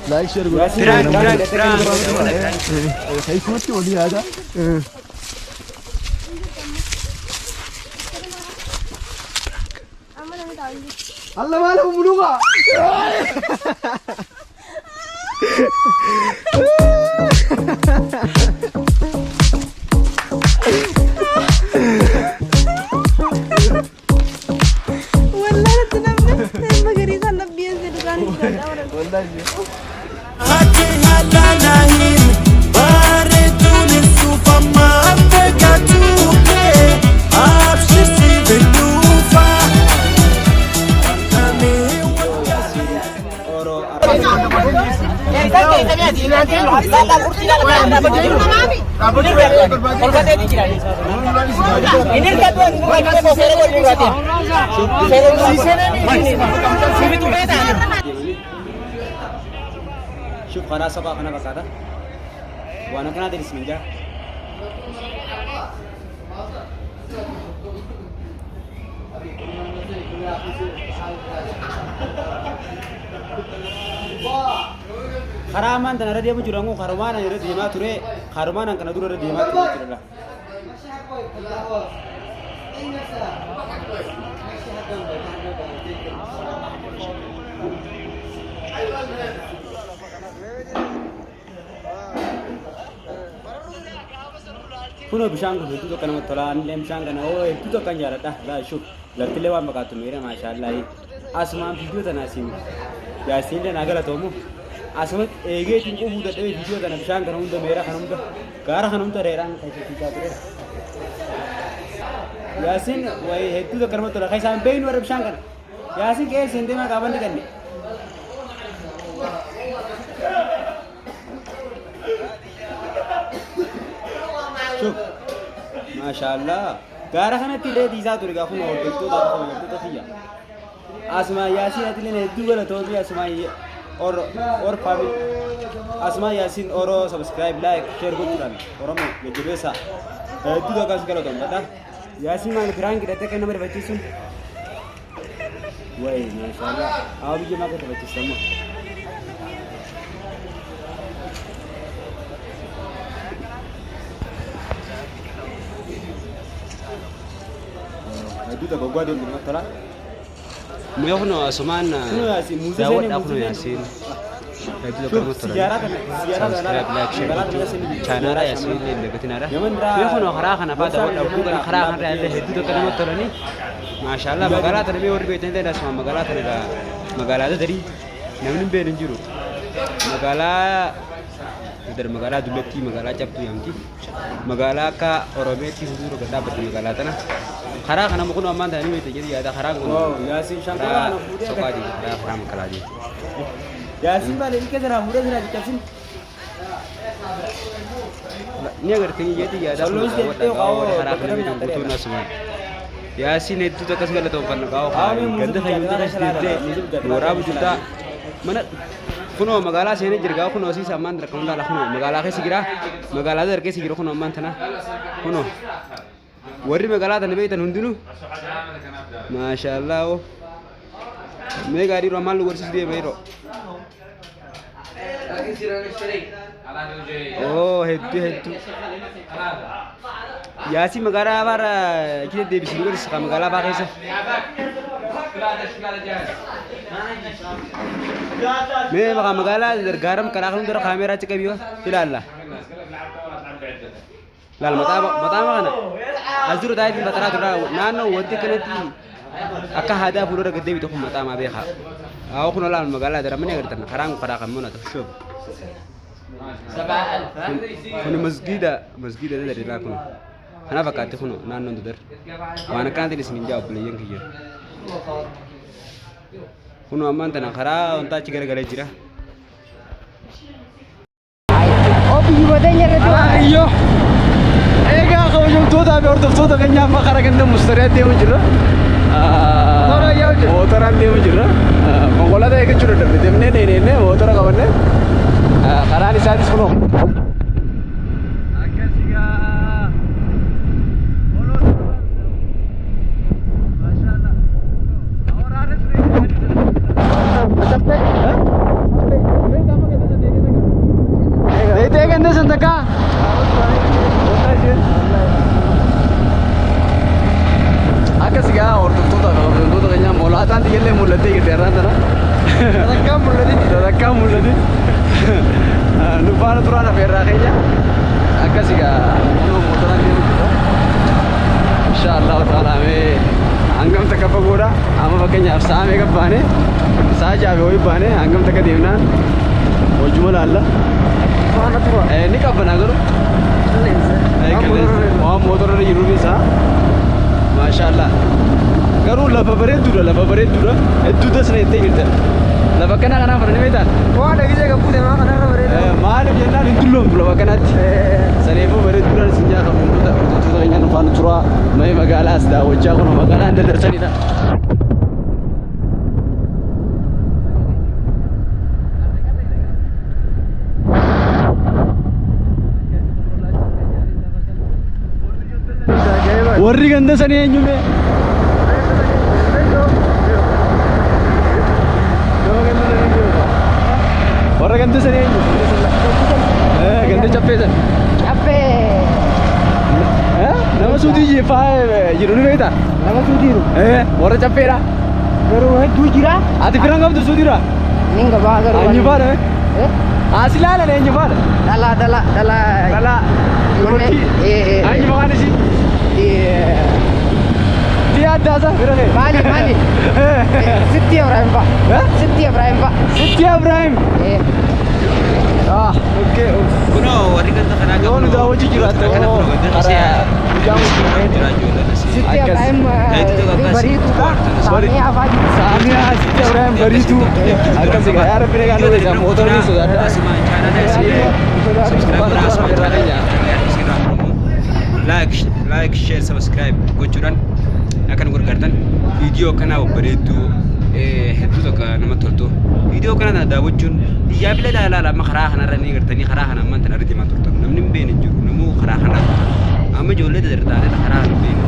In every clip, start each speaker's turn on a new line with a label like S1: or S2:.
S1: Like share godhaa.
S2: Prank, prank, prank.
S1: Keessumatti walii yaada. Allah maal muluqa.
S3: Wallahi natti namni magariisa nabbiyyeen si dhugaan hin
S2: Shuf karaa sobaa kana fakkaata. Waan akkanaatiin isin jaa. Karaa ammaan tana irra deemu jiru ammoo karumaan irra deemaa ture karumaan kana dura irra deemaa ture jechuudha. Kunoo bishaan kun hedduu tokko namatti tola. Anillee bishaan kana oo hedduu tokko kan jaaladha. Laa shuf laftillee waan fakkaattu miira maashaallah. Asumaan viidiyoo tana asiin yaasiin illee naa galatoomu. Asumatti eegeetiin quufuu dadhabee viidiyoo tana bishaan kana hunda meera kana hunda gaara kana hunda reeraan kan ishee ture. Yaasiin wayii hedduu tokko namatti tola. Kan isaan beeynu warra bishaan kana. Yaasiin qe'ee seentee maa qaaban dhiqanne. Shuf. Maashaallah. Gaara kanatti illee dhiisaa ture gaa kun hordoftoota hordoftoota kiyya. Asuma Yaasiin atileen hedduu galatoomi asuma or or family asuma Yaasiin oro subscribe like share gochuudhaan Oromoo jajjabeessa. Hedduu akkas galatoomfadha. Yaasiin maal prank hidhattee akka nama rifachiisuun. Wayi maashaallah. Haa biyya maa akka rifachiista immoo. Hedduu tokko oggaa deemtu namatti tola.
S4: Mee kunoo asumaan
S2: Kunoo Yaasiin muuzii seenee
S4: daawwadhaa
S2: muuzii
S4: kunoo
S2: seenee.
S4: Yaasiin hedduu tokko
S2: Shuf
S4: namatti tola.
S2: siyaaraa kana siyaaraa kana
S4: Subscribe, like, share
S2: magaalaa kana
S4: gochuu
S2: seenee
S4: chaanaala Yaasiin illee hin dagatinaadha.
S2: Yaman irraa
S4: Mee kunoo karaa kana fa'aa
S2: gorsaa
S4: daawwadhaa
S2: Yaman
S4: oguu kana
S2: irraa
S4: karaa kanarraa illee
S2: dhaabbatee
S4: hedduu tokko namatti tolanii. Maashaallah magaalaa tana mee warri beektan illee asumaan magaalaa tana egaa magaalaa dadarii namni hin beekne hin jiru. Magaalaa Dadar magaalaa dullattii magaalaa cabtuu yaamti. Magaalaa akka Oromiyaatti fuuldura gad dhaabbatti magaalaa tana. Karaa kana kun ammaan tana ni beekta jedhu yaada karaan kun
S2: Wow Yaasiin shankora
S4: karaa
S2: kana fuudhee
S4: soqaa
S2: akka
S4: jiru karaa karaa makalaa jiru.
S2: Yaasiin baale ilkee sanaa fuudhee sanaa caccabsin.
S4: Ni agartanii jedhu yaada kun
S2: Solloos
S4: daawwadha
S2: jettee
S4: qaawwa
S2: qaawwa
S4: karaa
S2: bakka
S4: kana
S2: namni
S4: beektan
S2: nyaata
S4: guutuun
S2: dheera.
S4: asumaan. Yaasiin hedduutu akkas galatoonfanna qaawwa
S2: Qaawwi
S4: karaa ganda
S2: muuzii
S4: keenya hunda
S2: bittaa
S4: keessa
S2: salaadha.
S4: deemtee
S2: Muuzii bittaa
S4: mooraa
S2: salaadha.
S4: bujurtaa mana kunoo magaalaa seenee jira gaa kunoo siis ammaan tana kan hundaa kunoo magaalaa keessa jira magaalaa dar keessa jira kunoo ammaan tana kunoo warri magaalaa tana beektan hundinuu maashaallah oo mee gaarii yeroo ammaan nu gorsiisu deema yeroo oo hedduu hedduu yaasii magaalaa afaarra keessa deebisii nu gorsiisa kan magaalaa afaa keessa mee maqaa magaalaa gargaaram karaa kan dura kaameeraa achi qabii ilaalla laal maxaama kana as dura taa'eetiin baxaraa tura naannoo wanti kanatti akka aadaa fuuldura gad deebitu kun maxaamaa beekaa haa kun olaanu magaalaa daramanii agartan karaan kun karaa kan mona ta'u shoof kun masgiida masgiida dadar kun kana fakkaatti kun naannoon dadar waan akkanaatiin isin hin jaa obboleeyyan kiyya kun ammaan tana karaa wantaa achi garagalee jira.
S1: Ayyo. Egaa kabajamtootaa fi hordoftoota keenya amma karaa ganda mustariyaa deemu jirra. Mootoraan deemu jirra. Konkolaataa eeggachuu dadhabne deemnee dheedeemnee mootora qabanne karaan isaatis kunoo. Akkasigaa. Akkas gaa hordoftoota fi kabajamtoota keenya molaataan xiyyallee mul'attee jirti har'aan tana. Sadarkaan mul'atin. Sadarkaan mul'atin. Nu faana turaan afeerraa keenya. Akkas gaa kunoo mootoraan deemu jira. Insha Allahu ta'ala mee hangam takka fagoodha. Amma fakkeenyaaf sa'a meeqa baane, sa'a 6 fi wayii baane, hangam takka deemnaan wajjuma laalla.
S2: Faana tura.
S1: Ni qabbanaa garuu.
S2: Qilleensa.
S1: Qilleensa. Waan mootora irra jiruuf isaa. Maashaallah. Garuu lafa bareedduudha, lafa bareedduudha. Hedduu dasna jettee jirta. Lafa akkanaa kanaan fudhanii beektaa?
S2: Waan dhagisee qabbute maa kanarra bareeda.
S1: Maaliif jennaan hin dulloomtu lafa kanatti. Saniifuu bareedduudhaan isin jaa kabajamtoota hordoftoota keenya nu faana turaa. Mee magaalaa as daawwachaa kun magaalaan daddarsanidha. Warri ganda sanii eenyu mee? Warra ganda sanii eenyu? Ganda caffee san.
S2: Caffee.
S1: Nama suutii faa jiru ni beektaa?
S2: Nama suutiiru.
S1: Warra caffeedha.
S2: Garuu hedduu jira.
S1: Ati firan qabdu suutiidha?
S2: Nin gabaa garuu.
S1: Eenyu faadha?
S2: Eh?
S1: As ilaalan eenyu faadha?
S2: Dhalaa dhalaa dhalaa.
S1: Dhalaa. Dubartii. Eenyu maqaan isii? Tii addaasa bira kee.
S2: Maali maali? Sitti Ibrahim fa. Sitti Ibrahim fa.
S1: Sitti Ibrahim. Ah, okay.
S4: Kunoo warri ganda kanaa
S1: Yoo nu daawwachuu jiraatte
S4: Kana kunoo ganda
S1: karaa guyyaa
S4: jira ijoolleen asii.
S2: Sitti
S1: Akkas.
S2: Ibrahim bariituudha. Saamiyaa afaa jiru.
S1: Saamiyaa Sitti Ibrahim bariituu. Akkas egaa yaa Rabbi nagaa nu eegaa mootorni sodaadha.
S4: Asumaan chaanala isin subscribe godhaa, asumaan chaanala like like share subscribe gochuudhaan akka nu gargaartan, viidiyoo akkanaa babbareedduu hedduu tokko namatti toltu viidiyoo kana tana daawwachuun biyyaa bila ilaalaa. Amma karaa kanarra ni gartanii, karaa kana ammaan tana irra deemaa turtan, namni hin beekne hin jiru, namuu karaa kanarra turtan. Amma ijoollee dadartaatee karaa hin beekne.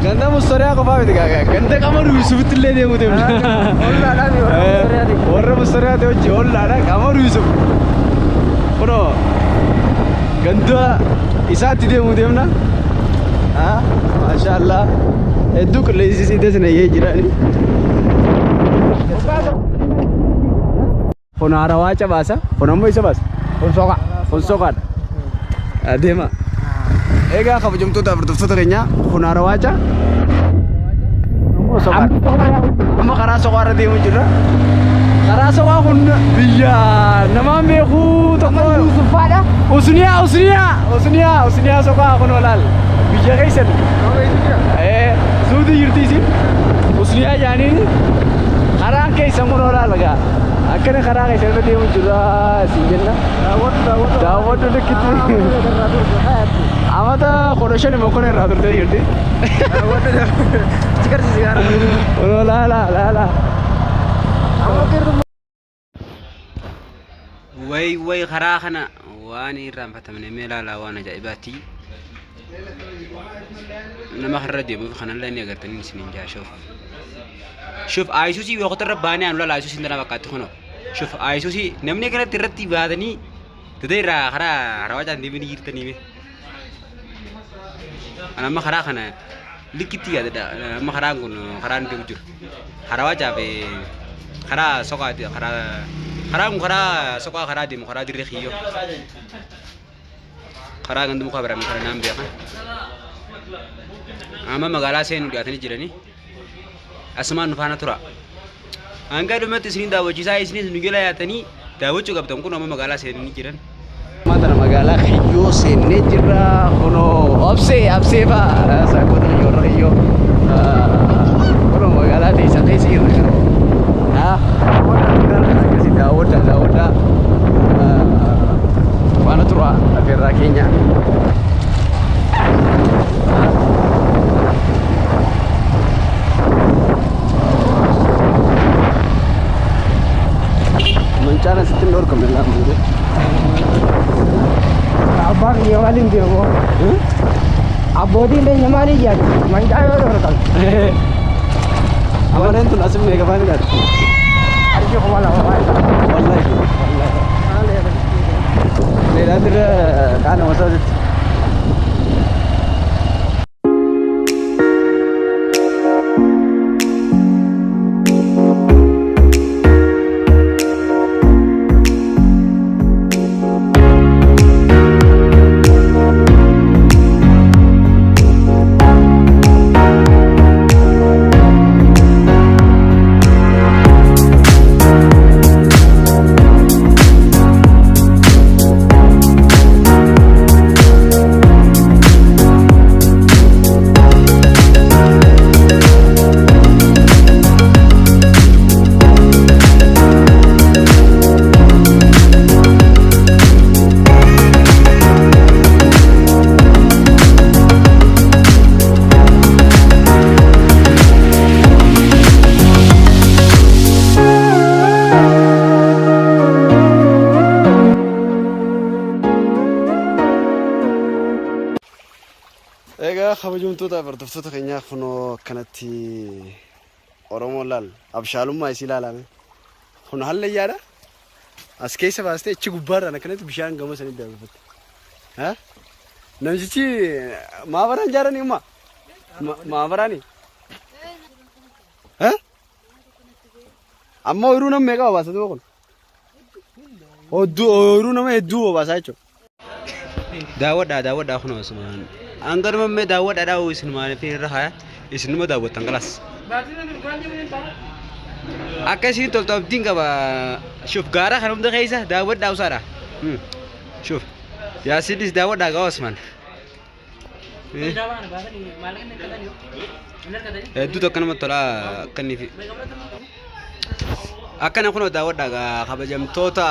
S1: Ganda Mustariyaa qofaa miti gaa, ganda Qamaru Yusufitti illee deemuu deemna.
S2: Ollaadhaan warra Mustariyaati.
S1: Warra Mustariyaati hojii ollaadha Qamaru Yusuf. Kunoo ganda isaatti deemuu deemna. Ah, maashaallah. Hedduu qilleensi isii desnayyee jirani. Kun harawaa cabaasa. Kun ammoo isa baasa.
S2: Kun soqa.
S1: Kun soqaadha. Adeema. Egaa kabajamtoota hordoftoota keenya, kun harawaaca. Ammoo soqaadha. Amma karaa soqaa irra deemu jirra. Karaa soqaa kun biyya namaan beeku tokko.
S2: Yuusufaadha.
S1: Usniyaa, Usniyaa, Usniyaa, Usniyaa soqaa kun olaal. Biyya keessan. Suutii jirti isin. Usniyaa jaaniin karaan keessan kun olaal gaa. Akkana karaa keessan irra deemu jirra isin jenna. Daawwadhu likkitti. Amata 15 mokkona irraa turtee jirti. Kunoo laala laala.
S4: Way way, karaa kana waan irraanfatamne mee ilaalaa, waan ajaa'ibaati. Nama karra deemuuf kanallee ni agartanii isiniin jaa. Shuf. Shuf, Ayisuusii beekota irra baanee anu laala, Ayisuusiin tana fakkaatti kunoo. Shuf, Ayisuusii namni kanatti irratti baatanii dada irraa karaa harawaa deemanii jirtanii mee. Ani amma karaa kana likkitti yaadadha. Amma karaan kun karaan deemu jiru. Harawaa caafe karaa soqaati, karaa karaan kun karaa soqaa, karaa deemu, karaa dirree kiyyoo. Karaa ganda mukaa biraan kana naan beekan. Amma magaalaa seenuu dhiyaatanii jiranii. Asumaan nu faana tura. Hanga dhumatti isiniin daawwachiisaa, isinis nu jala yaatanii daawwachuu qabdan. Kun amma magaalaa seenanii jiran.
S1: Tana magaalaa Kiyyoo seennee jirra. Kunoo Obsee Absee fa'a saakota warra Kiyyoo. Kunoo magaalaa teessan keessa jirra garuu. Akkasii daawwadhaa daawwadhaa. Faana tura afeerraa keenya. Mancaan asitti hin dhorkamne lama.
S2: Abbaa kiyya maaliin deemu? Abbootiin keenya maaliin yaadu? Mancaa yoo dhorkan.
S1: Amareen tun asim meeqa faani laata?
S2: Qarshii 2000 faani.
S1: Wallahi. Leelaan dirra qaana masaasitti. Egaa kabajamtoota hordoftoota keenyaa, kunoo akkanatti Oromoon laal abshaalummaa isii ilaalame. Kun hallayyaadha. As keessa baastee achi gubbaarraan akkanatti bishaan gama sanitti darbatte. Namtichi maabaraan jaaranii umma? Maabaraani? Amma ooyiruu nama meeqa obaasa duuba kun? Ooyiruu nama hedduu obaasaa jechuudha.
S4: Daawwadhaa, daawwadhaa, kunoo asumaan. Hanganuma mee daawwadhaa daawuu isin maaliif irra haya isinuma daawwattan galas. Akka isin toltu abdiin qaba. Shuf, gaara kan hunda keessa daawwadhaa usaadha. Shuf. Yaasinis daawwadhaa qaba asumaan. Hedduu tokko namatti tola akka inni fi. Akkana kunoo daawwadhaa kabajamtoota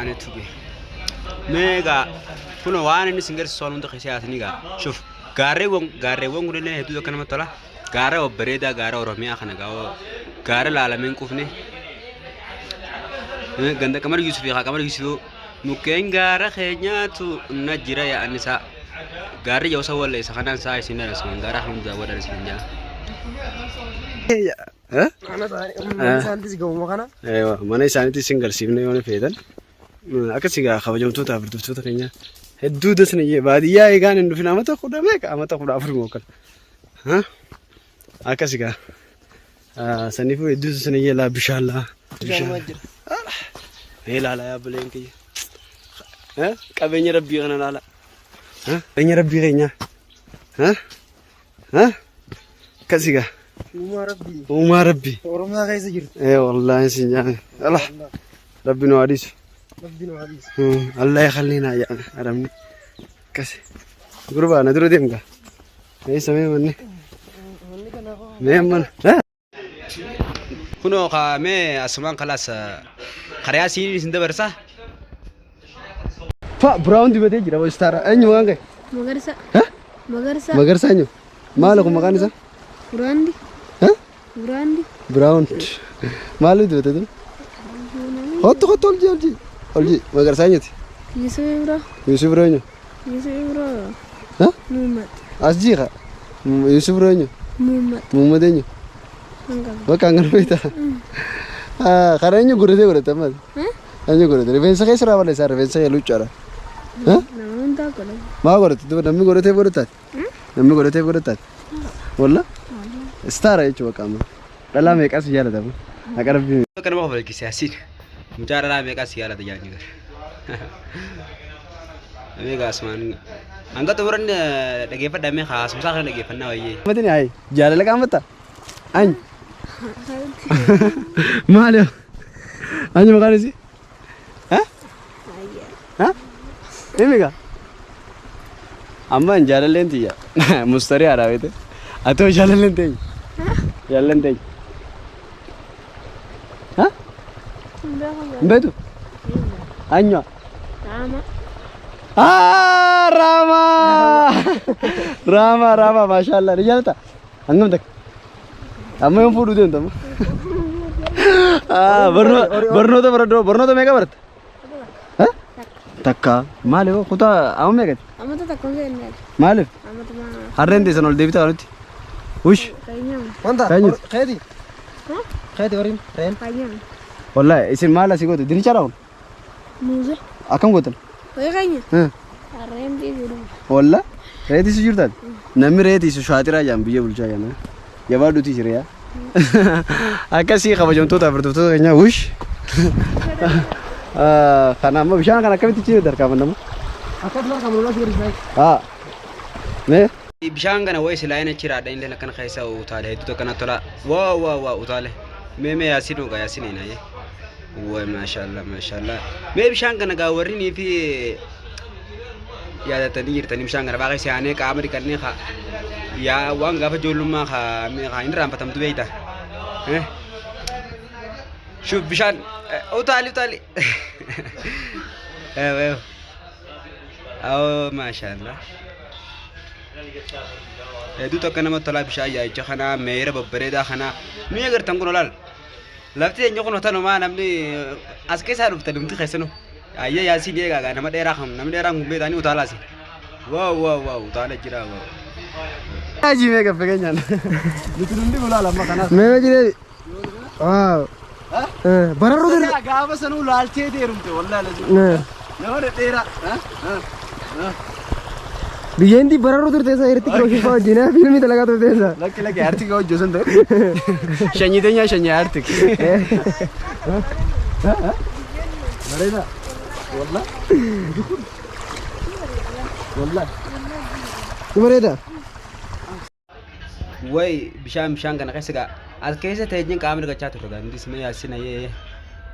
S4: ani tuge. Meegaa kunoo waan inni isin garsiisu waan hunda keessa yaasanii gaa. Shuf, gaarreewwan kunillee hedduu tokko namatti tola. Gaara babbareedaa, gaara Oromiyaa kana gaa, gaara laalamee hin qufne. Ganda Qamar Yuusuf haa Qamar Yuusuf mukkeen gaara keenyaatu na jira yaa'an isaa. Gaarri yoo walla isa kanaan isaa isin dhala gaara hunda daawwadhaan isin jaa.
S5: Mana isaaniitis gahuma kana.
S1: Mana isaaniitti isin garsiifne yoo feetan. Akkasii gaa kabajamtoota hordoftoota keenya, hedduu dasna baadiyyaa eegaan hin dhufin amata 10 meeqa, amata 14 moo kana. Akkasii gaa saniifuu hedduu dasna laa bishaan laa.
S5: Bishaan jira.
S1: Mee laala yaabbaleen kiyya. Qabeenya rabbii kana laala. Qabeenya rabbii keenya. Akkasii gaa.
S5: Uumaa rabbii.
S1: Uumaa rabbii.
S5: Oromiyaa keessa jirtu.
S1: Ee wallaahi sin jaame. Allah rabbi nu hadiisu.
S5: Rabbi nu hadiisu.
S1: Allah يخلينا يا arabni. Akkasi. Gurbaa na dura deemga. Eessa mee manni?
S5: Manni kanaafuu.
S1: Mee mana?
S4: Kunoo mee asumaan kalaas karaa siin isin dabarsa.
S1: Fa brown dibatee jira bostaara. Eenyu maqaan kee?
S3: Magarsa. Magarsa.
S1: Magarsaa eenyu? Maali kun maqaan isaa?
S3: Buraandi. Buraandi.
S1: Brown. Maali dibatee ture? Hottu hottu, ol jii, ol jii. Ol jii. Magarsaa eenyuti?
S3: Yusuf Ibro.
S1: Yusuf Ibro eenyu?
S3: Yusuf Ibro. Muhammad.
S1: As jiika. Yusuf Ibro eenyu?
S3: Muhammad.
S1: Muhammad eenyu?
S3: Hangam.
S1: Bakka hangana beektaa? Karaa eenyu godhatee godhate ammas? Eenyu godhate? Rifeensa keessa irraa balleessaa, rifeensa kee luccaadha.
S3: Nama hundaa godhate.
S1: Maa godhate? Duba namni godhatee godhataati? Namni godhatee godhataati? Walla? Istaara jechuudha bakka amma. Dhalaa meeqas jaalatamu? Haqa rabbii.
S4: Akka nama kofalchise asiin. Mucaa dhalaa meeqas jaalata jaanii gara. Meeqa asumaan hanga xumuran dhageeffadhaa, mee haasumsaa kana dhageeffannaa wayyee.
S1: Matini ayi jaalala qaamatta? Anyi. Maali? Anyi maqaan isii? Ha? Ha? Himi gaa. Amma jaalalleen tiyya. Mustarii haadha beete. Atoo jaalalleen teenya? Jaalalleen teenya? Ha? Hin beektu? Anywa.
S3: Rama.
S1: Ah, Rama! Rama, Rama, mashallah. Ni jaalata? Hangam takka? Amma yoom fuudhuu deemta amma? Ah, barnoota baradhoo, barnoota meeqa baratta? Ha? Takka. Maali hoo kutaa amma meeqati?
S3: Amata takka hin seenne.
S1: Maaliif?
S3: Amata ma.
S1: Harreen teessan ol deebitaa nutti? Ush.
S3: Keenyam.
S5: Wanta.
S1: Keenyuti?
S5: Keeti. Keeti horiin. Reen.
S3: Keenyam.
S1: Wallahi isin maal asii goote? Dinicha raawun?
S3: Muuze.
S1: Akkam gootan?
S3: Wayii keenya. Harreen dhiisuu.
S1: Walla? Reetii si jirtaati? Namni reetii si shaatiraa jaan biyya bulchaa jaan. Jabaadhuutii jira. Akkasii kabajamtoota hordoftoota keenyaa, wush. Kana amma bishaan kana akkamitti ciisee darkaafan nama?
S5: Akkas lafa kan lola suurri isaa.
S1: Haa. Mee?
S4: Bishaan kana wayi silaa inni achirraa illee akkana keessa utaale, hedduu akkana tola. Waa waa waa, utaale. Mee mee yaasiin dhugaa yaasiin eenaayee. Wayi maashaallah maashaallah. Mee bishaan kana gaa warri nii fi yaadatanii jirtanii bishaan kana baaqee si'aanee qaama dhiqannee haa yaa waan gaafa ijoollummaa haa mee haa inni raanfatamtu beekta. Shuf, bishaan utaali utaali. Eew eew. Awoo maashaallah. Hedduu tokko namatti tolaa bishaan yaa'icha kanaa meera babbareedaa kanaa mi'a agartan kun olaal. Lafti eenyu kun tanumaa namni as keessaa dhuftan hundi keessanuu. Ayyee yaasiin eegaa nama dheeraa kan namni dheeraan kun beekanii utaalaasi. Waaw waaw waaw, utaala jira waaw.
S1: Ajii meeqa fageenyaan. Nuti hundi bulaa lamma kanaaf.
S5: Mee jiree. Waaw. Bararuu dirre.
S1: Gaafa sanuu laaltee deerumte wallaahi lazi. Nama dhedheeraa.
S5: Biyyeen bararuu turte isa irratti kirooshii fa'aa wajjin fiilmii dalagaa turte isa.
S1: Lakki lakki Arctic hojii osoo hin ta'in. Shanyii teenyaa shanyii Arctic. Bareeda. Wallah. Wallah.
S5: Ni bareeda.
S4: Way bishaan kana keessa gaa as keessa ta'ee qaama dhiqachaa turre gaa nuti sima yaasina yee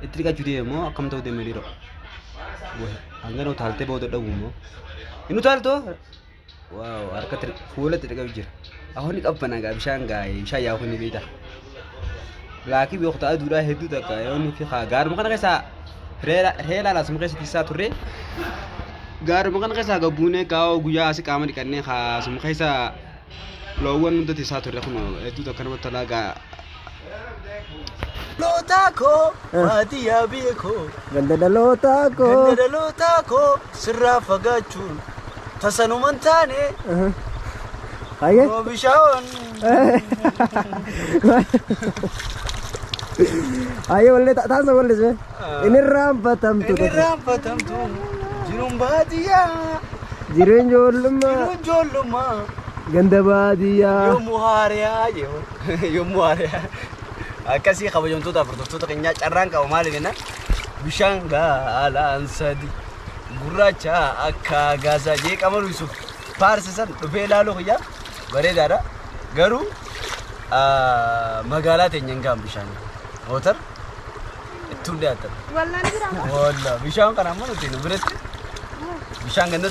S4: itti dhiqachuu deeme moo akkam ta'uu deeme dhiiroo. Hangana utaaltee booda dhabu moo inni utaaltoo waaw harka fuulatti dhiqatu jira. Ahoonni qabbana gaa bishaan gaa bishaan yaa kun beekta. Laakiin beektaa aduudhaa hedduu takka yoonni fi gaaruma kana keessaa reelaa asuma keessa tiisaa turre. Gaaruma kana keessaa gabbuunee gaa'oo guyyaa asii qaama dhiqannee asuma keessa loowwan hunda tiisaa turre kun hedduu takka namatti tolaa gaa.
S2: Dhalootaa koo baadiyyaa biyya koo
S5: Ganda dhalootaa koo.
S2: ganda dhalootaa koo sirraa fagaachuun tasanuman taane
S5: Hayyee.
S2: koo bishaan.
S5: Hayyee wallee taansa wallee. Inni raanfatamtu.
S2: Inni raanfatamtu jiruun baadiyyaa
S5: Jireenya ijoollummaa.
S2: jiruun ijoollummaa
S5: Ganda baadiyyaa.
S2: yommuu haariyaa yommuu haariyaa. Akkasii kabajamtoota hordoftoota keenyaa carraan qaba maali jennaan bishaan gaalaan sadi gurraacha akka gaasaa jee qamalu Yusuf faarsisan dhufee ilaaluu kiyyaa bareedaadha. Garuu magaalaa teenya hin gahan bishaan mootar ittuun dhiyaatan.
S3: Wallaan jira.
S2: Walla bishaan kana amma nuti nu biratti bishaan ganda